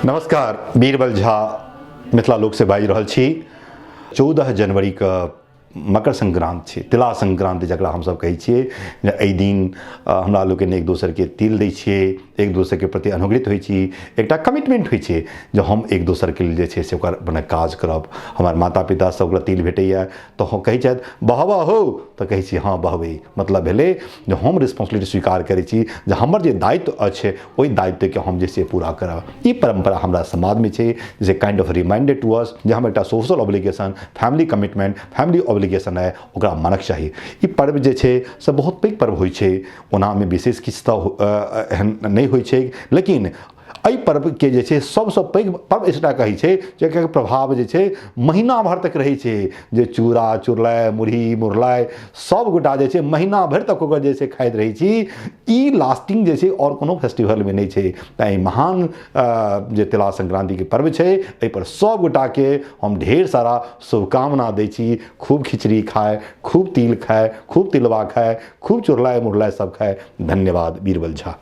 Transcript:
नमस्कार, बीरबल झा मिथिला लोक से बाजि रहल छी। 14 जनवरीके मकर संक्रांति छै, तिला संक्रांति जकरा हमसभ कहै छियै, जे एहि दिन हमरा लोकनि एक दोसरके तिल दै छियै, एक दोसरके प्रति अनुगृहित होइ छी। एकटा कमिटमेंट होइ छै जे हम एक दोसरके लेल जे छै से ओकर मने काज करब। हमर माता पिता सब ओकरा तिल भेटैए तऽ हम कहै छथि बहबऽ हौ, तऽ कहै छी हँ बहबै। मतलब भेलै जे हम रिस्पॉन्सिबिलिटी स्वीकार करै छी जे हमर जे दायित्व अछि ओहि दायित्वके हम जे से पूरा करब। ई परम्परा हमरा समाजमे छै जे kind of reminder to us जे हम एकटा social obligation, family commitment, family obligation है, ओकरा मानक चाही। ई पर्व जे छै से बहुत पैघ पर्व होइ छै। ओनामे विशेष किछु तऽ एहन नहि होइ छै, लेकिन एहि पर्वके जे छै सबसँ पैघ पर्व एकटा कहै छै जकर प्रभाव जे छै महीना भरि तक रहै छै, जे चूड़ा चुरलाइ, मुरही मुरलाइ, सब गोटा जे छै महीना भरि तक ओकर जे छै खाइत रहै छी। ई लास्टिंग जे छै आओर कोनो फेस्टिवलमे नहि छै। तैँ ई महान जे तिला संक्रान्तिके पर्व छै एहिपर सब गोटाके हम ढेर सारा शुभकामना दै छी। खूब खिचड़ी खाय, खूब तिल खाय, खूब तिलवा खाय, खूब चुरलाइ मुरलाइ सब खाय। धन्यवाद। बीरबल झा।